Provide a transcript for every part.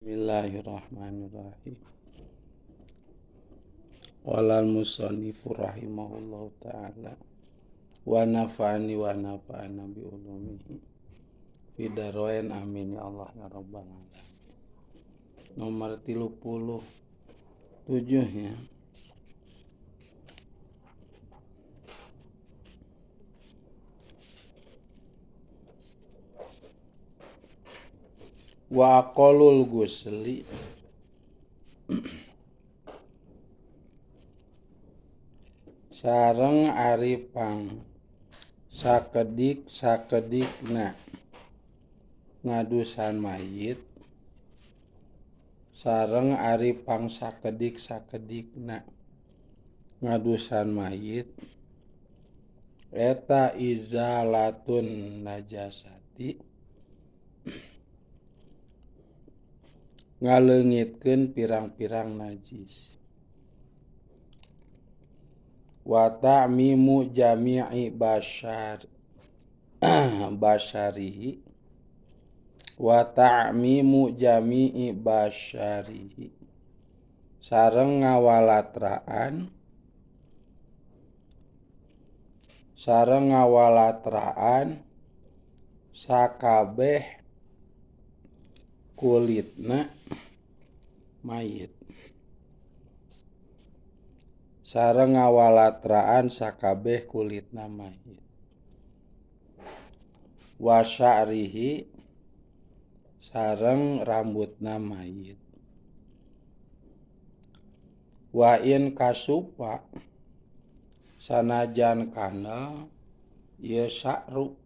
Bismillahirrahmanirrahim. Qala al-musannifu rahimahullahu ta'ala wa nafa'ani wa nafa'ana bi ulumihi fi darain amin ya Allah ya rabbal alamin. Nomor 37 ya. Wa aqalul gusli sareng ari pang sakedik sakedikna ngadusan mayit sareng ari pang sakedik sakedikna ngadusan mayit eta izalatun najasati ngaleungitkeun pirang-pirang najis wa ta'mimu jami'i bashar basharihi wa ta'mimu jami'i basharihi sareng ngawalatraan sakabeh kulitna mayit sareng ngawalatraan sakabeh kulitna mayit wa sya'rihi sareng rambutna mayit wa in kasupa sanajan kana ieu sa'ru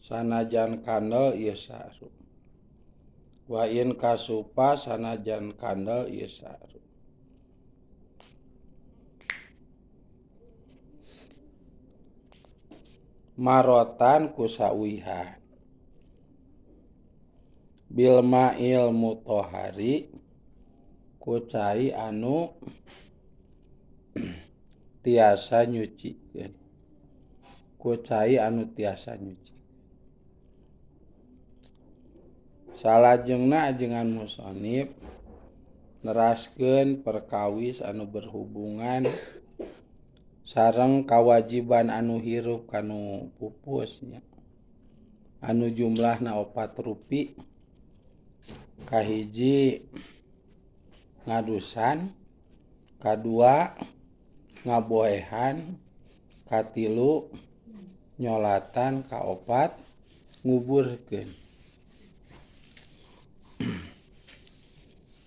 sanajan kandel ieu sa'ru wa in kasupa sanajan kandel ieu sa'ru marotan ku sauihan bil ma'il mutahhari ku cai anu tiasa nyucikeun ku cai anu tiasa nyuci. Salajengna ajengan musonib neraskeun perkawis anu berhubungan sareng kawajiban anu hirup kanu pupusnya anu jumlahna 4 rupi. Kahiji ngadusan, kadua ngaboehan, katilu nyolatan, kaopat nguburkeun.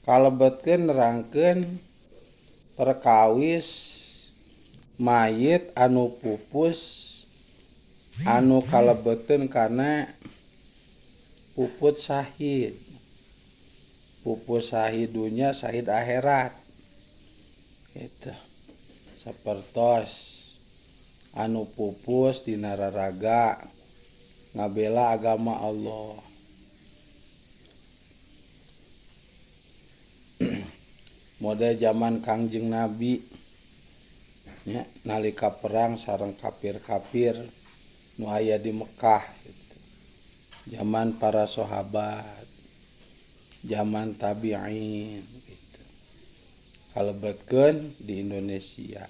Kalebetkeun nerangkeun perkawis mayit anu pupus anu kalebetkeun kana puput sahid. Pupus sahid dunya, sahid akhirat. Gitu. Sapertos anu pupus dina raraga ngabela agama Allah. Model zaman Kangjeng Nabi nya nalika perang sareng kafir-kafir nu aya di Mekah gitu. Zaman para sahabat, zaman tabi'in gitu. Kalebetkeun di Indonesia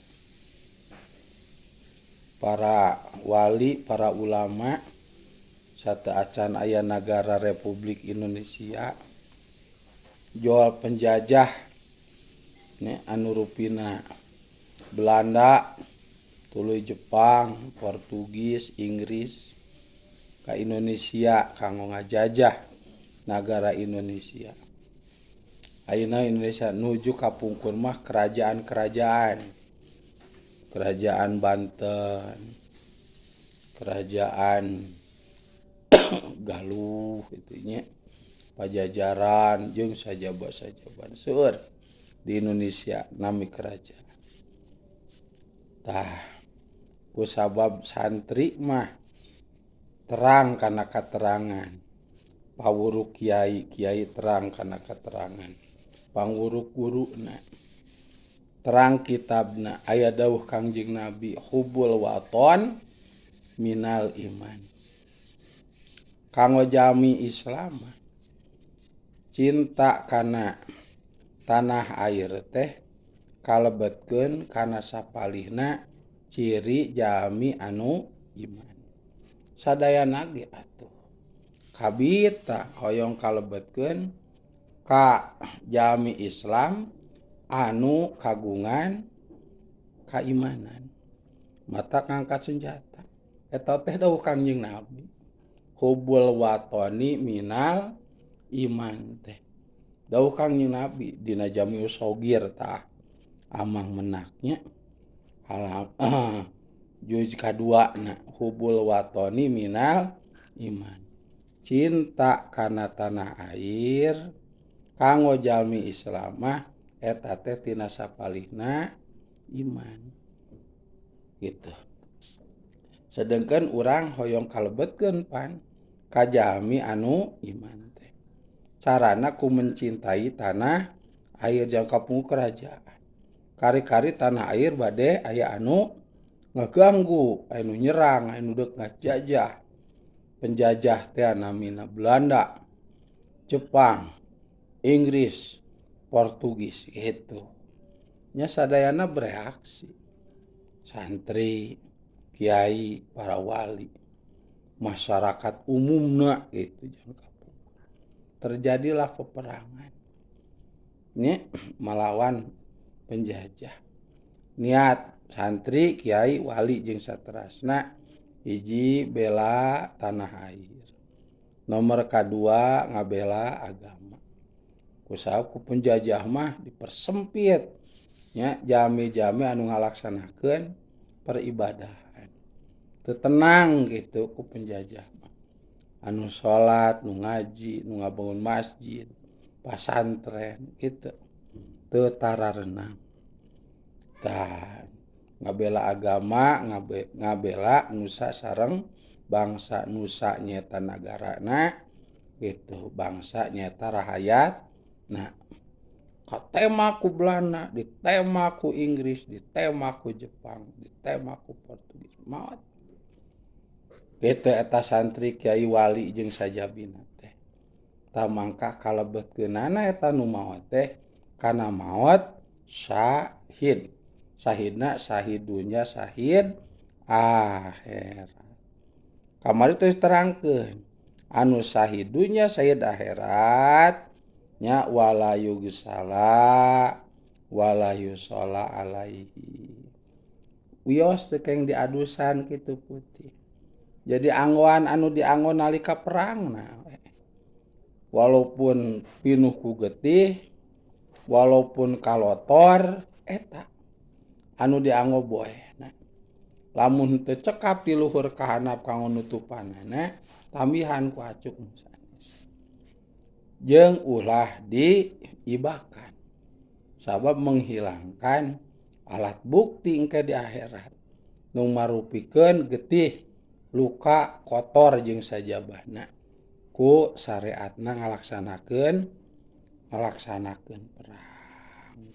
para wali, para ulama sateuacan aya nagara Republik Indonesia jual penjajah nya anu rupina Belanda, tuluy Jepang, Portugis, Inggris ka Indonesia kanggo ngajajah nagara Indonesia. Ayeuna Indonesia nuju ka pungkur mah kerajaan-kerajaan. Kerajaan Banten, kerajaan Galuh kitu nya, Pajajaran jeung sajaba-sajaban seueur di Indonesia nami kerajaan. Tah ku sabab santri mah terang kana katerangan, pawuruk kiai, kiai terang kana katerangan, pangwuruk guruna terang kitabna aya dawuh Kangjeng Nabi hubul waton minal iman. Kanggo jami Islam Cinta kana tanah air teh kalebetkeun kana sapalihna ciri jalmi anu iman. Sadayana ge atuh kabita hoyong kalebetkeun ka jalmi Islam anu kagungan kaimanan. Mata ngangkat senjata. Eta teh dawuh Kangjeng Nabi. Hubul watoni minal iman teh. Dawuh Kangjeng Nabi dina Jami'us Shogir tah amang menaknya halam juz kadua na hubul watoni minal iman. Cinta kana tanah air kanggo jalmi Islam mah eta teh tina sapalihna iman. Gitu. Sedangkan urang hoyong kalebetkeun pan ka jalmi anu iman teh. Carana ku mencintai tanah air jangka pungkur kerajaan. Kari-kari tanah air bade aya anu ngaganggu, anu nyerang, anu deuk ngajajah. Penjajah teh namina Belanda, Jepang, Inggris, Portugis gitu. Nya sadayana bereaksi. Santri, kiai, para wali, masyarakat umumna gitu jangka pungkur. Terjadilah peperangan. Nya melawan penjajah. Niat santri, kiai, wali jeung saterasna hiji bela tanah air. Nomor kadua ngabela agama. Kusabab ku penjajah mah dipersempit nya jami-jami anu ngalaksanakeun peribadahan. Teu tenang gitu ku penjajah mah. Anu salat, nu ngaji, nu ngabangun masjid, pasantren gitu. Teu tararenang. Tah ngabela agama, ngabela nusa sareng bangsa, nusa nyeta nagarana gitu, bangsa nyeta rahayat. Nah, katema ku Belanda, ditema ku Inggris, ditema ku Jepang, ditema ku Portugis, maot. Gitu eta santri kiai wali jeung sajabina teh. Tah mangka kalebetkeunana eta nu maot teh kana maot syahid. Sahidna sahid dunya sahid akhirat. Kamari teh terangkeun anu sahid dunya sahid akhirat nya wala yugsala wala yusalla alaihi. Wios teh keng diadusan kitu putih. Jadi anggoan anu dianggo nalika perangna. Walaupun pinuh ku getih, walaupun kalotor eta anu dianggo boehna. Lamun teu cekap ti luhur ka handap kanggo nutupanana, tambihan ku acuk nu sanes. Jeung ulah diibakan. Sabab menghilangkan alat bukti engke di akhirat. Nu marupikeun getih, luka, kotor jeung sajabana. Ku syariatna ngalaksanakeun perang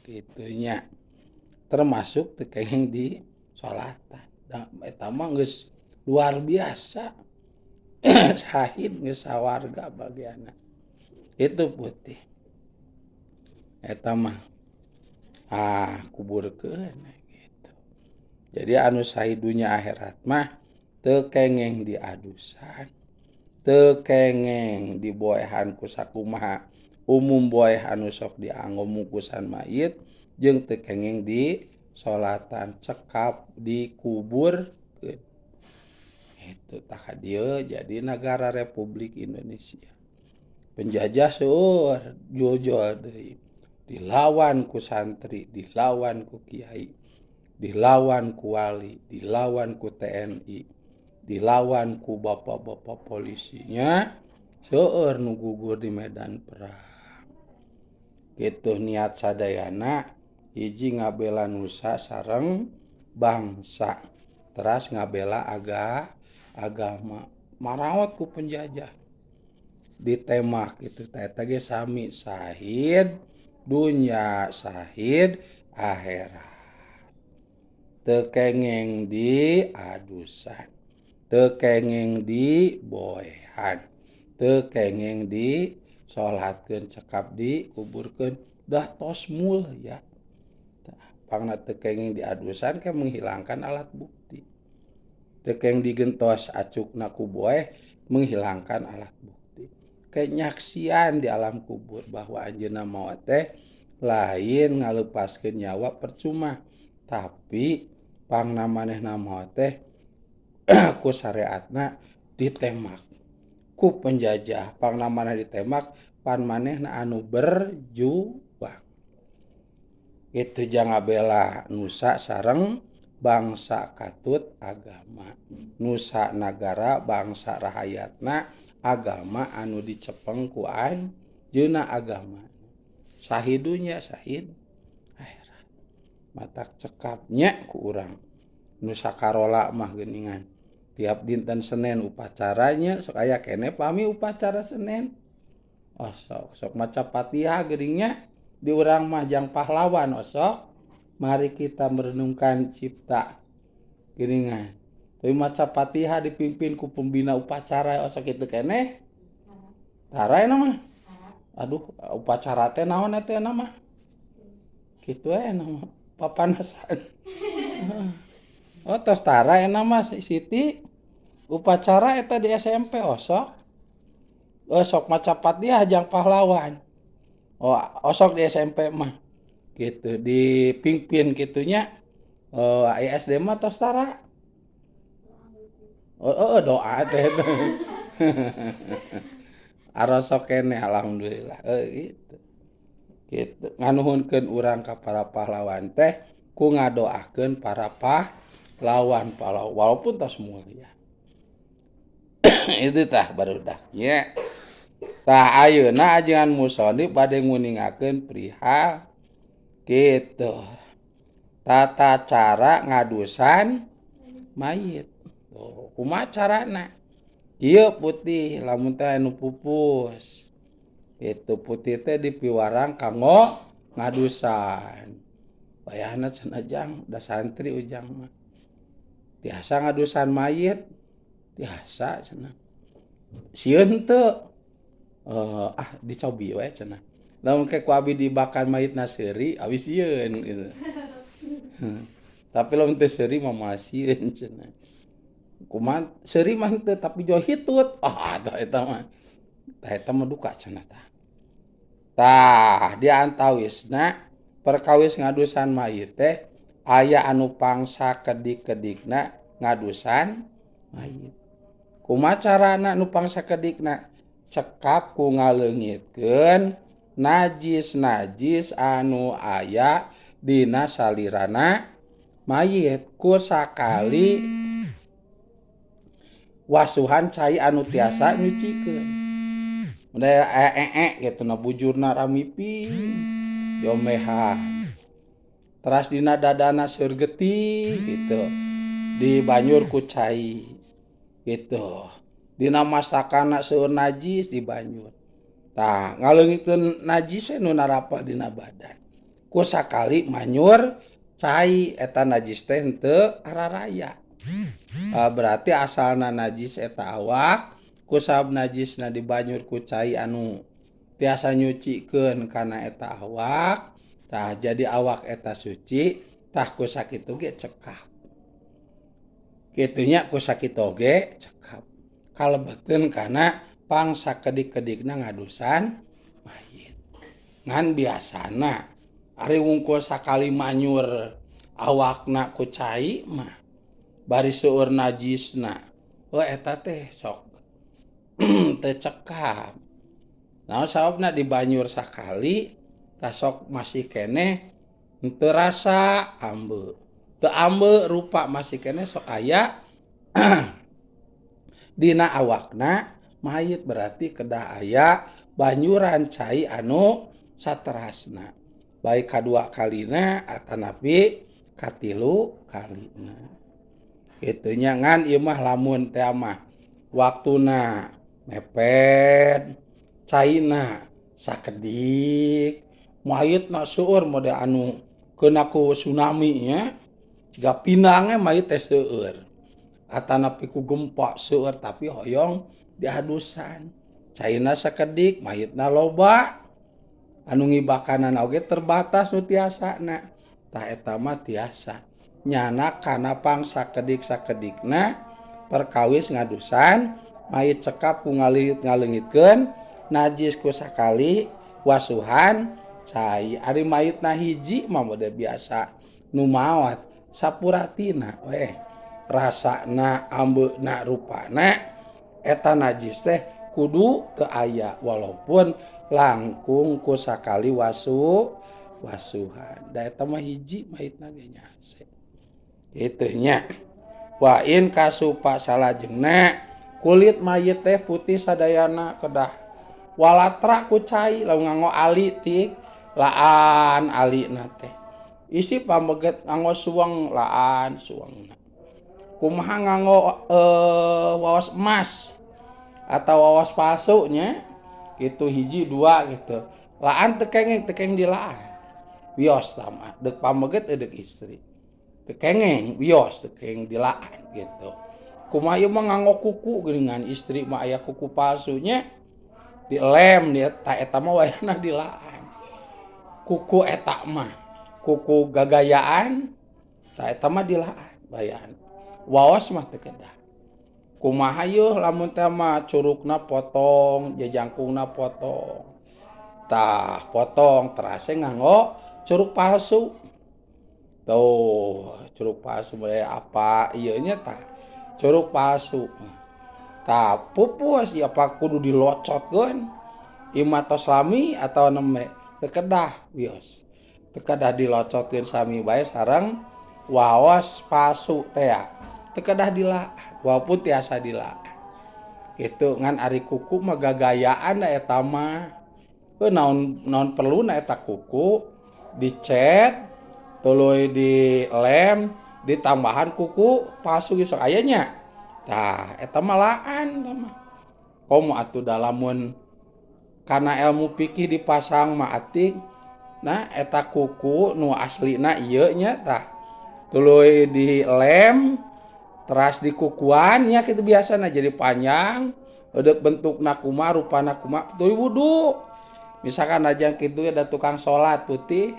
kitu nya. Termasuk teu kenging di salatan. Da eta mah geus luar biasa. Syahid geus sawarga bagianna. Itu putih. Eta mah kuburkeun gitu. Jadi anu syahid dunya akhirat mah teu kenging diadusan, teu kenging diboehan ku sakumaha umum boeh anu sok dianggo mungkusan mayit, jeung teu kenging di salatan cekap dikuburkeun. Itu tah ka dieu jadi negara Republik Indonesia. Penjajah seueur jojol deui. Dilawan ku santri, dilawan ku kiai, dilawan ku wali, dilawan ku TNI, dilawan ku bapak-bapak polisinya, seueur nu gugur di medan perang. Kitu niat sadayana hiji ngabela nusa sareng bangsa, teras ngabela agama. Maraot ku penjajah ditembak gitu teh eta ge sami syahid dunya syahid akhirat. Teu kenging di adusan, teu kenging di boehan, teu kenging di Salatkeun cekap dikuburkeun dah tos mulya. Pangna teu kenging diadusan ke menghilangkan alat bukti. Teu kenging digentos acukna ku boeh menghilangkan alat bukti. Kenyaksian di alam kubur bahwa anjeunna maot teh lain ngalepaskeun nyawa percuma, tapi pangna manehna maot teh ku syariatna ditembak ku penjajah, pangna manehna ditembak pan manehna anu berjuang. Itu jangan bela nusa sareng bangsa katut agama, nusa nagara bangsa rahayatna agama anu dicepeng ku anjeunna agama. Sahidunya sahid akhirat. Matak cekapnya ku urang nusa karola mah geuningan. Tiap dinten Senin upacaranya sok aya keneh pami upacara Senin. Oh sok sok maca Fatihah geuning nya di urang mah jang pahlawan osok. Mari kita merenungkan cipta geuningan. Tapi maca Fatihah dipimpin ku pembina upacara osok kitu keneh. Tara eta mah. Aduh, upacara teh naon eta mah? Kitu we mah papanasan. Oh, tos tara eta mah Siti. Upacara eta di SMP osok. Oh, sok maca Fatihah jang pahlawan. Oh, osok di SMP mah. Gitu, dipimpin kitunya. Oh, SD mah tos tara. Oh, oh doa teh. Arosok keneh alhamdulillah. Gitu. Gitu. Nganuhunkeun urang ka para pahlawan teh ku ngadoakeun para pahlawan walaupun tos mulia. Itu tah barudak nya. Tah ayeuna ajengan musonif bade nguningakeun perihal kitu. Tata cara ngadusan mayit. Oh, kumaha carana? Ieu putih lamun teh anu pupus. Itu putih teh dipiwarang kanggo ngadusan. Bayahna cenah jang da santri ujang mah. Tiasa ngadusan mayit? Tiasa cenah. Sieun teu? Dicobi we cenah. Lamun ke ku abi dibakan mayitna seuri, abi sieun gitu. Tapi lamun teu seuri mah moal sieun cenah. Kumaha seuri mah henteu tapi jo hitut. Ah tah eta mah. Tah eta mah duka cenah tah. Tah di antawisna perkawis ngadusan mayit teh aya anu pangsa kedik-kedikna ngadusan mayit. Kumaha carana nu pangsa kedikna? Cekap ku ngaleungitkeun najis-najis anu aya dina salirana mayit ku sakali wasuhan cai anu tiasa nyucikeun. Udah gitu na bujurna ramipi jomehan. Teras dina dadana seur getih gitu. Dibanyur ku cai gitu. Dina masakana seueur najis dibanyur. Tah ngaleungitkeun najis nu narapa dina badan. Ku sakali manyur cai eta najis teh henteu araraya. Berarti asalna najis eta awak ku sabab najisna dibanyur ku cai anu tiasa nyucikeun kana eta awak, tah jadi awak eta suci, tah ku sakitu ge cekap. Kitunya ku sakitu ge cekap. Kalebeteun kana pangsa kedik-kedikna ngadusan mayit. Ngan biasana ari wungkul sakali manyur awakna ku cai mah bari seueur najisna. Oh eta teh sok teu cekap. Naon sababna dibanyur sakali tah sok masih keneh teu rasa ambe. Teu ambe rupa masih keneh sok aya dina awakna mayit berarti kedah aya banyuran cai anu saterasna. Baik kadua kalina atanapi katilu kalina. Itunya ngan ieu mah lamun teh mah waktuna mepet caina sakedik mayitna seueur mode anu keuna ku tsunami nya jiga pinangnya mayit teh seueur atanapi ku gempa seueur tapi hoyong diadusan Caina sakedik, mayitna loba, anu ngibakanana oge terbatas nu tiasana. Tah eta mah tiasa nyana kana pang sakedik-sakedikna perkawis ngadusan mayit cekap ku ngaliut ngaleungitkeun najis ku sakali wasuhan cai. Ari mayitna hiji mah mode biasa nu maot sapuratina weh rasana ambeuna rupana eta najis teh kudu teu aya walaupun langkung ku sakali wasuhan. Da eta mah hiji mayitna ge nyase kitu nya. Wa in kasupa salajengna kulit mayit teh putih sadayana kedah walatra ku cai lamun nganggo ali tik laan alina teh isi pameget nganggo suweng laan suwengna kumaha nganggo waos emas atau waos palsu nya gitu hiji dua gitu laan teu kenging teu kenging dilaan wios tah mah deuk pameget deuk istri teu kenging wios teu kenging dilaan gitu. Kumaha ieu mah nganggo kuku geuningan istri mah aya kuku palsunya dilem dia ta eta mah wayahna dilaan kuku eta mah kuku gagayaan ta eta mah dilaan bayan waos mah teu kedah. Kumaha yeuh lamun teh mah curugna potong jejangkungna potong tah potong terase nganggo curug palsu tuh curug palsu mulai apa ieu nya tah curug palsu tah pupus ieu apa kudu dilocotkeun ieu mah tos lami atawa nembe teu kedah wios teu kedah dilocotkeun sami bae sareng waos palsu teh teu kedah dilaan walaupun tiasa dilaan kitu. Ngan ari kuku mah gagayaan da eta mah naon naon perluna eta kuku dicet tuluy dilem ditambahan kuku palsu ge sok aya nya tah eta mah laan eta mah komo atuh da lamun kana ilmu fikih dipasang mah atik nah eta kuku nu aslina ieu nya tah tuluy dilem teras dikukuan nya kitu biasana jadi panjang eudeuk bentukna kumaha rupana kumaha tuluy wudu misalkan aja kitu ada tukang salat putih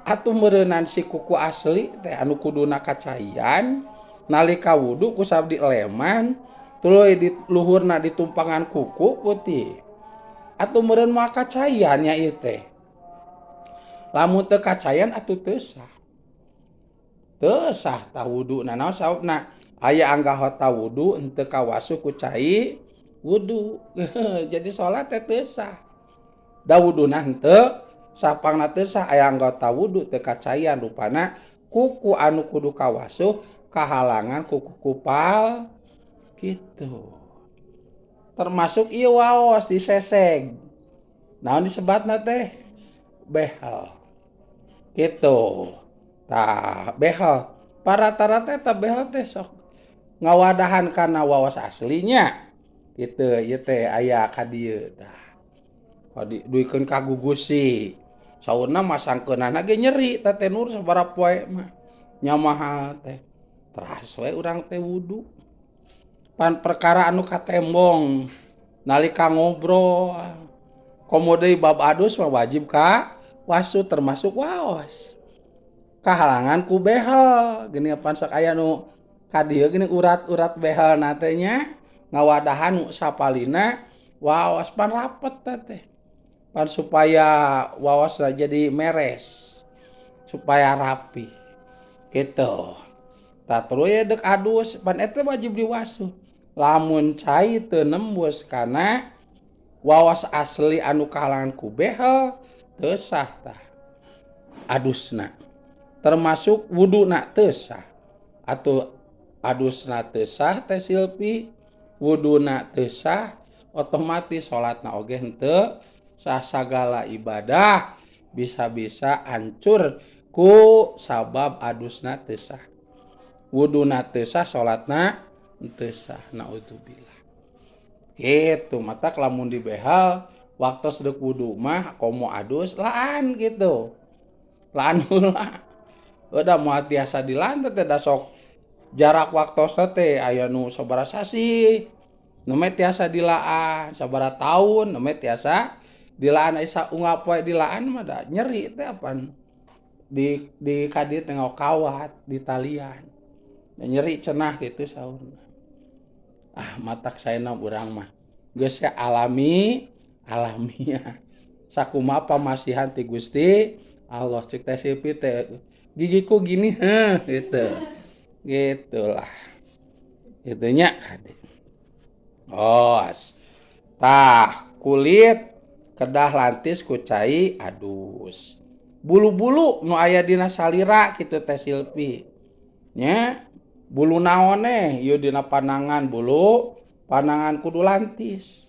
atuh meureunan si kuku asli teh anu kuduna kacaian nalika wudu ku sabdi leman tuluy di luhurna ditumpangan kuku putih atuh meureun mah kacaian nya ieu teh lamun teu kacaian atuh teu sah tah wuduna. Naon sababna aya anggahota wudu henteu kawasuh ku cai wudu jadi salat teh teu sah da wuduna henteu sapangna teu sah aya anggota wudu teu kacaian rupana kuku anu kudu kawasuh kahalangan ku kuku pal gitu. Termasuk ieu waos diseseg naon disebatna teh behel gitu tah behel parata-rata eta behel teh sok ngawadahan kana waos aslinya gitu ieu teh aya ka dieu tah duikeun ka gugusi saurna masangkeunana ge nyeri tah teh nur sabaraha poe mah nyamahal teh teras we urang teh wudu pan perkara anu katembong nalika ngobrol komo deui bab adus mah wajib ka wasu termasuk waos kahalangan ku behel geuning pan sok aya nu ka dieu geuning urat-urat behel na teh nya ngawadahan nu sapalina waos pan rapet teh pan supaya waosna jadi meres supaya rapi gitu. Tah tuluy deuk adus pan eta wajib diwasuh lamun cai teu nembus kana waos asli anu kahalangan ku behel teu sah tah adusna termasuk wuduna teu sah atuh adusna teu sah teh silpi wuduna teu sah otomatis salatna oge henteu sah sagala ibadah bisa-bisa hancur ku sabab adusna teu sah wuduna teu sah salatna teu sah naudzubillah gitu. Matak lamun dibehel waktos deuk wudu mah komo adus laan gitu laan heula udah moal tiasa dilaan teh da sok jarak waktosna teh aya nu sabaraha sasih Nembe tiasa dilaan sabaraha taun, nembe tiasa dilaan ai saunggal poe dilaan mah da nyeri teh apan di ka dieu teh kawat di talian. Nyeri cenah kitu saurna. Ah matak saena urang mah geus alami alamiah. Sakumaha pamasihan ti Gusti Allah cek teh Silpi teh gigiku gini heuh gitu. Gitulah. Itunya kade. Os. Tah kulit kedah lantis ku cai adus. Bulu-bulu nu aya dina salira kitu teh Silpi. Nya bulu naon eh ieu dina panangan bulu panangan kudu lantis.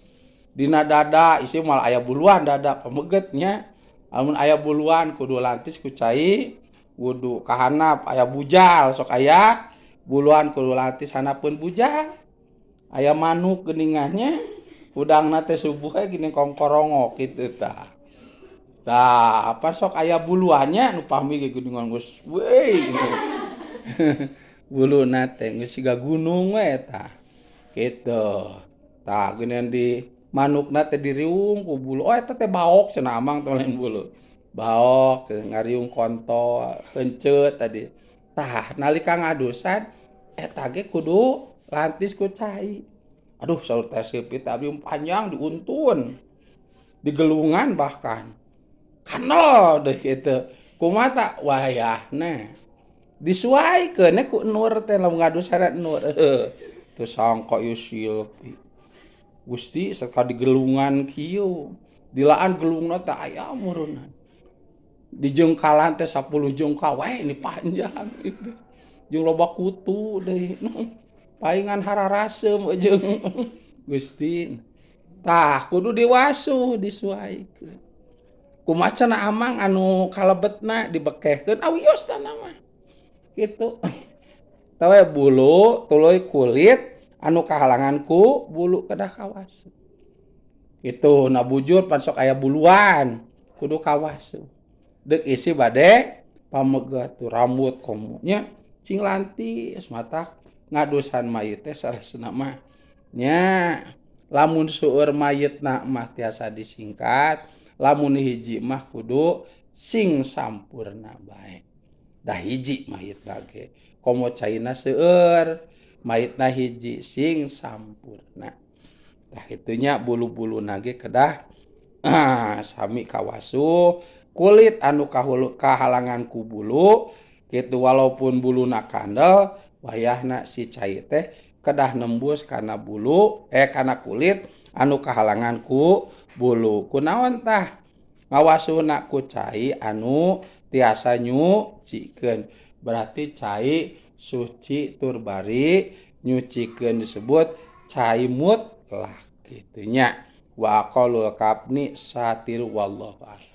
Dina dada isi moal aya buluan dada pameget nya. Lamun aya buluan kudu lantis ku cai wudu. Kahanap aya bujal sok aya buluan kudu lantis hanapeun bujal. Aya manuk geuningannya hudangna teh subuh we geuning kongkorongok kitu tah. Tah apa sok aya buluannya nu pahmi ge geuningan geus weuy. Buluna teh geus siga gunung we tah. Kitu. Tah geuningan di manukna teh diriung ku bulu. Oh eta teh baok cenah amang teh lain bulu. Baok ngariung kontol heunceu tadi. Tah nalika ngadusan eta ge kudu lantis ku cai. Aduh saur teh Silpi teh abdi panjang diuntun. Digelungan bahkan. Kanel deh kitu. Kumaha ta wayahna. Disuaikeun ku nur teh lamun ngadusan nur. Teu sangka ieu Silpi. Gusti sakali digelungan kieu. Dilaan gelungna teh aya meureunna. Dijengkalan teh 10 jengkal wae ini panjang gitu. Jeung loba kutu deui. Paingan hararaseum jeung Gusti. Tah kudu diwasuh disuaikeun. Kumaha cenah amang anu kalebetna dibekehkeun awios tah mah. Kitu. Tah we bulu tuluy kulit anu kahalangan ku bulu kedah kawasu. Kitu na bujur pan sok aya buluan kudu kawasu. Deuk isi bade pamegat tuh rambut komo nya cing lantis matak ngadusan mayit teh saresna mah nya lamun seueur mayitna mah tiasa disingkat lamun hiji mah kudu sing sampurna bae. Dah hiji mayitna ge komo caina seueur mayitna hiji sing sampurna. Tah itunya bulu-buluna ge kedah sami kawasuh kulit anu kahalangan ku bulu kitu walaupun buluna kandel wayahna si cai teh kedah nembus kana bulu kana kulit anu kahalangan ku bulu. Kunaon tah ngawasuhna ku cai anu tiasa nyucikeun. Berarti cai suci tur bari nyucikeun disebut cai mutlak kitu nya. Wa aqallul kafni satir wallahu a'lam.